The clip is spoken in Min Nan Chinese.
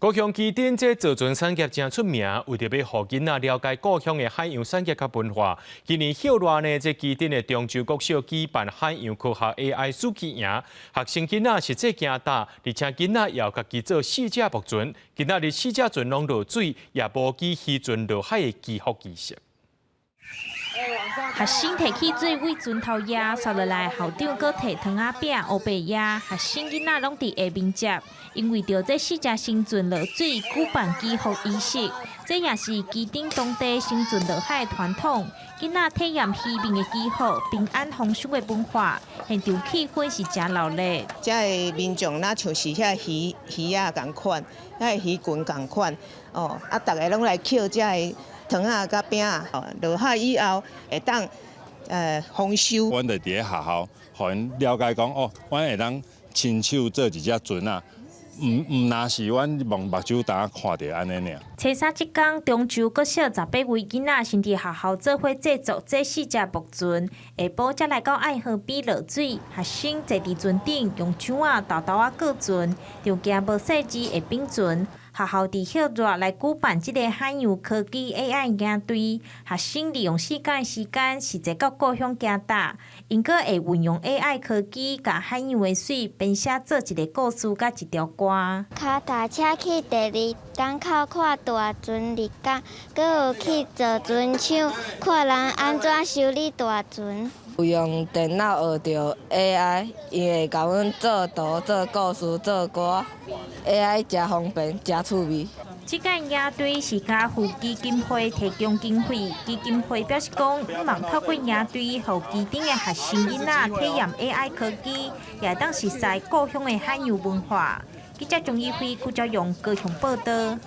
高雄旗津這造船產業誠出名，為著欲予囡仔了解故鄉的海洋產業佮文化，今年歇熱呢，這旗津的中洲國小舉辦海洋科學 AI 暑期營，學生囡仔實際行搭，而且囡仔也有家己做四隻木船，今仔日四隻船攏落水，也模擬漁船落海的祈福儀式。學生提起水對船頭壓，紲落來校長閣提糖仔餅、烏白葉，學生囡仔攏佇下面接。𪜶為著這四隻新船落水舉辦祈福儀式，這也是旗津當地新船落海的傳統。囡仔體驗漁民的祈福、平安豐收的文化，現場氣氛是誠熱鬧。遮的民眾若像是遐魚魚仔仝款，遐魚群仝款，哦，啊，逐个攏來抾遮的糖仔佮餅仔，落海以後會當豐收。阮就佇咧學校，予𪜶了解講，哦，阮會當親手做一隻船仔。毋若是阮望目睭焦看著按呢爾。初三這工，中洲國小18位囡仔先佇學校做伙製作這四隻木船，下晡才來到愛河邊落水，學生坐佇船頂，用槳仔沓沓仔過船，就驚無細膩會反船。學校佇歇熱來舉辦這个海洋科技 AI 營隊，學生利用四工時間，實際到故鄉行踏，𪜶閣會運用 AI 科技，共海洋的水編寫做一个故事佮一條歌。跤踏車去第二港口看大船入港，閣有去造船廠看人按怎修理大船。有用電腦學著 AI，伊會共阮做圖、做故事、做歌，AI 誠方便、誠趣味。這屆營隊是家父基金會提供經費，基金會表示講，希望透過營隊，予旗津的學生囡仔體驗 AI 科技，也會當熟悉故鄉的海洋文化。記者鍾一輝、郭昭勇高雄報導。